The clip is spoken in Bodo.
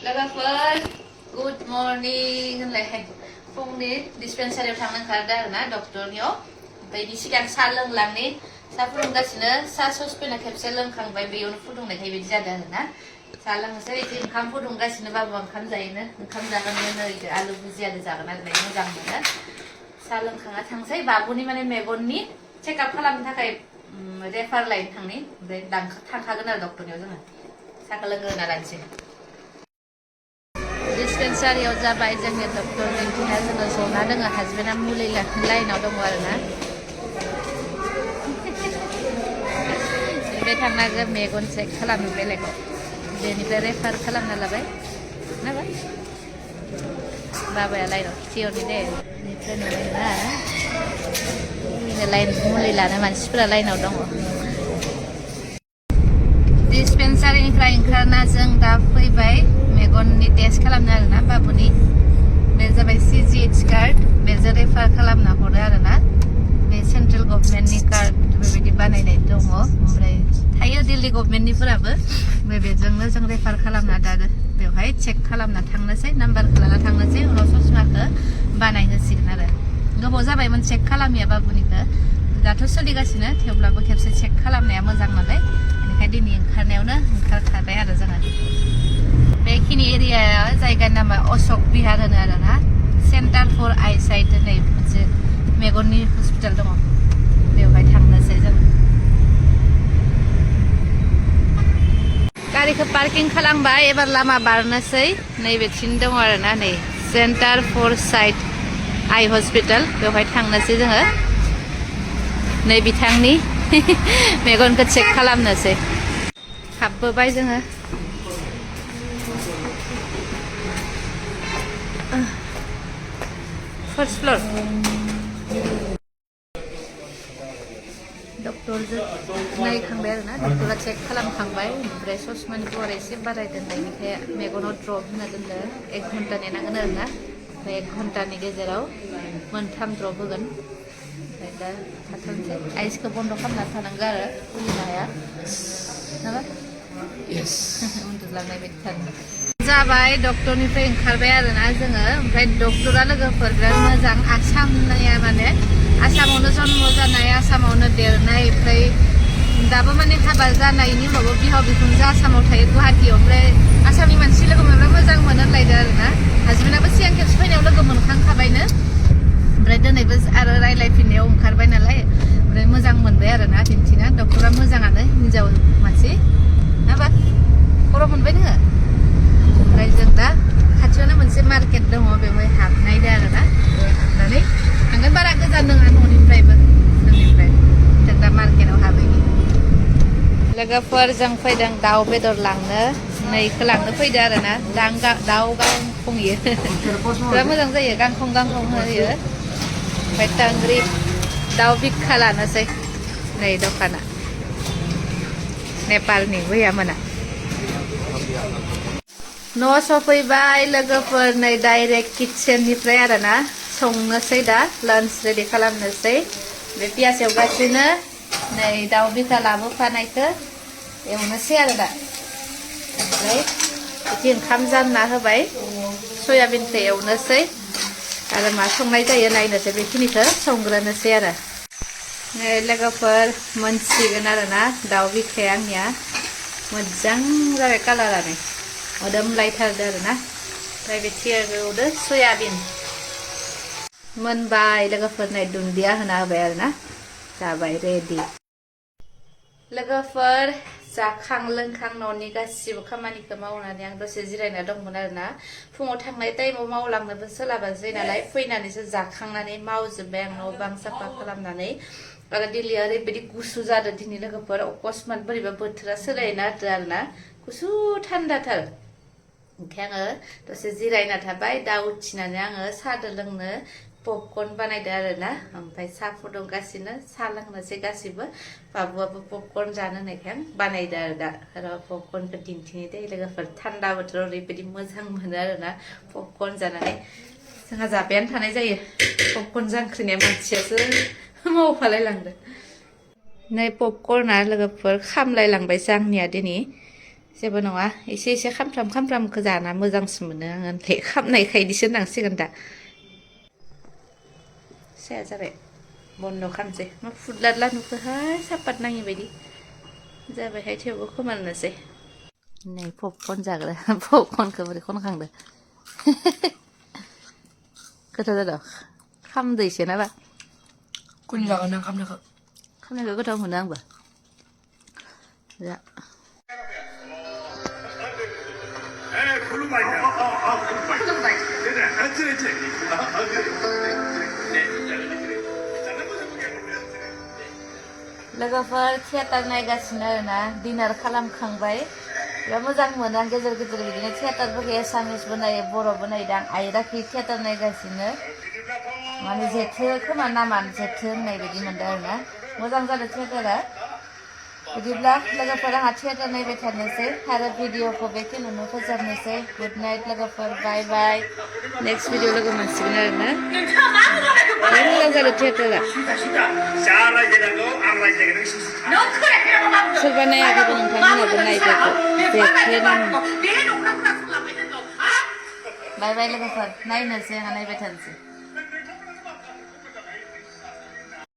लोगोफोर गुड मर्निं होनलाय फुंनि डिस्पेन्सारियाव थांनो ओंखारदों आरोना डक्टरनियाव ओमफ्राय बिनि सिगां साहा लोंलांनि साहा फुदुंगासिनो साहा ससपेना खेबसे लोंखांबाय बेयावनो फुदुंनायखाय बिदि जादों आरोना साहा लोंनोसै इदि ओंखाम फुदुंगासिनो बाबु ओंखाम जायोनो ओंखाम जागोननो इदि आलु भुजियाजों जागोन आरो मोजां मोनो साहा लोंखांना थांसै बाबुनि माने मेगननि चेकआप खालामनो थाखाय रेफार लाइन थांनि ओमफ्राय थांखागोन आरो डक्टरनियाव जोङो साहाखौ लोंग्रोना लानोसै डिस्पेन्सारियाव जाबाय जोंनि डक्टर दिन्थिना जोङो जना दङ हासबेन्डआ मुलि लाइनाव दङ आरोना बेनिफ्राय थांना मेगन चेक खालामनो बेलेगाव बेनिफ्राय रेफार खालामना लाबाय नाबा बाबाया लाइनाव थियरनि दे बेनिफ्राय नुबायना लाइन मुलि लानो मानसिफोरा लाइनाव दङ डिस्पेन्सारिनिफ्राय ओंखारना जों दा फैबाय मेगननि टेस्ट खालामनो आरोना बाबुनि बे जाबाय CGH कार्ड बेजों रेफार खालामना हरो आरोना बे सेन्ट्रेल गभर्नमेन्टनि कार्ड बेबायदि बानायनाय दङ ओमफ्राय थायो दिल्ली गभर्नमेन्टनिफोराबो बेजोंनो जों रेफार खालामना दा बेवहाय चेक खालामना थांनोसै नाम्बारखौ लाना थांनोसै उनाव ससमाखौ बानायहोसिगोन आरो गोबाव जाबायमोन चेक खालामिया बाबुनिखौ दाथ' सोलिगासिनो थेवब्लाबो खेबसे चेक खालामनाया मोजां नालाय बेनिखायनो दिनै ओंखारनायावनो ओंखारखाबाय आरो जोङो बेखिनि एरियाया जायगानि नामा अशक बिहार होनो आरोना सेन्टार फर आइ साइट होननाय मोनसे मेगननि हस्पिटाल दङ बेवहाय थांनोसै जों गारिखौ पार्किं खालामबाय एबार लामा बारनोसै नैबेथिं दङ आरोना नै सेन्टार फर साइट आइ हस्पिटाल बेवहाय थांनोसै जोङो नै बिथांनि मेगनखौ चेक खालामनोसै हाबबोबाय जोङो फर्स्ट फ्लोर डक्टरजों नायखांबाय आरोना डक्टरा चेक खालामखांबाय ओमफ्राय ससमानि पावारा एसे बारायदों बेनिखाय मेगनाव ड्रप होना दोनदों 1 घन्टा नेनांगोन आरोना ओमफ्राय 1 घन्टानि गेजेराव मोनथाम ड्रप होगोन ओमफ्राय दा थाथ'नोसै आइसखौ बन्द' खालामना थानांगौ आरो खुलिनो हाया नामा उन्दुलांनाय बायदि थानो जाबाय डक्टरनिफ्राय ओंखारबाय आरोना जोङो ओमफ्राय डक्टरा लोगोफोर बिराद मोजां आसामनिया माने आसामावनो जन्म जानाय आसामावनो देरनाय ओमफ्राय दाबो माने हाबा जानायनि उनावबो बिहाव बिखुनजो आसामाव थायो गुवाहाटियाव ओमफ्राय आसामनि मानसि लोगो मोनब्ला मोजां मोनो होनलायदो आरोना हासबेन्डआबो सिगां खेबसे फैनायाव लोगो मोनखांखाबायनो ओमफ्राय दिनैबो आरो रायज्लायफिननायाव ओंखारबाय नालाय ओमफ्राय मोजां मोनबाय आरोना दिन्थिना डक्टरा मोजाङानो हिन्जाव मानसि नाबा खर' मोनबाय नोङो ओमफ्राय जों दा खाथियावनो मोनसे मार्केट दङ बेवहाय हाबनायदो आरोना हाबनानै थांगोन बारा गोजान नङा न'निफ्रायबो जोंनिफ्राय जों दा मार्केटाव हाबैनि लोगोफोर जों फैदों दाउ बेदर लांनो नैखौ लांनो फैदो आरोना दाउ गांखं होयो बिराद मोजां जायो गांखं होयो ओमफ्राय टांग्रि दाउ बिखा लानोसै नै दखाना नेपालनि भैयामोना न' सफैबाय लोगोफोर नै डाइरेक्ट किटचेननिफ्राय आरोना संनोसै दा लान्च रेडि खालामनोसै बे पियास एवगासिनो नै दाउ बिखा लाबोफानायखौ एवनोसै आरो दा ओमफ्राय बिदि ओंखाम जानना होबाय सयाबिनखौ एवनोसै आरो मा संनाय जायो नायनोसै बेखिनिखौ संग्रोनोसै आरो नै लोगोफोर मोनसिगोन आरोना दाउ बिखाया आंनिया मोजां जाबाय कालारानो मोदोमलायथारदो आरोना ओमफ्राय बे एवदो सयाबिन मोनबाय लोगोफोर नै दुन्दिया होना होबाय आरोना जाबाय रेडि लोगोफोर जाखां लोंखां न'नि गासिबो खामानिखौ मावनानै आं दसे जिरायना दंमोन आरोना फुङाव थांनाय टाइमाव मावलांनोबो सोलाबासै नालाय फैनानैसो जाखांनानै मावजोब्बाय आं न' बां साफा खालामनानै आरो दिल्लीया ओरैबायदि गुसु जादों दिनै लोगोफोर अकस्मात बोरैबा बोथोरा सोलायना होदो आरोना गुसु थान्दाथार ओमफ्राय आङो दसे जिरायना थाबाय दा उथिनानै आङो साहादो लोंनो पपकर्न बानायदो आरोना ओमफ्राय साहा फुदुंगासिनो साहा लोंनोसै गासिबो बाबुआबो पपकर्न जानो होननायखाय आं बानायदो आरो दा आरो पपकर्नखौ दिन्थिनो दे लोगोफोर थान्दा बोथोराव ओरैबायदि मोजां मोनो आरोना पपकर्न जानानै जोंहा जाबायानो थानाय जायो पपकर्न जांख्रिनाया मानसियासो मावफालाय लांदों नै पपकर्नआ लोगोफोर खामलाय लांबायसो आंनिया दिनै जेबो नङा एसे एसे खामफ्रामखौ जाना मोजांसिन मोनो आङो ओमफ्राय खामनायखाय इदिसो होननांसिगोन दा साया जाबाय बन्द' खालामसै मा फुदलादला नुखोहाय सापात नाङि बायदि जाबायहाय थेवबो खोमानोसै नै पपकर्न जाग्रा पपकर्नखौ बोरै खनखांदो गोथाव जादों खामदो एसे नाबा जागोन आं खामनायखौ गोथाव मोनो आंबो जा लोगोफोर थियेटार नायगासिनो आरोना डिनार खालामखांबाय बिराद मोजां मोनो आं गेजेर गेजेर बिदिनो थियेटारफोरखौ एसामिसबो नायो बर'बो नायदों आं आइराखि थियेटार नायगासिनो माने जेथो खोमा नामानो जेथो होननाय बायदि मोनदों आरोना मोजां जादों थियेटारा बिदिब्ला लोगोफोर आंहा थियेटार नायबाय थानोसै आरो भिडिअखौ बेखिनियावनो फोजोबनोसै गुड नाइट लोगोफोर बाय बाय नेक्स्ट भिडिअ लोगो मोनसिगोन आरोना मोजां जादों थियेटारा सोरबा नायाखैबो नोंथांमोनाबो नायदो जेथो नाम बाय बाय लोगोफोर नायनोसै आंहा नायबाय थानोसै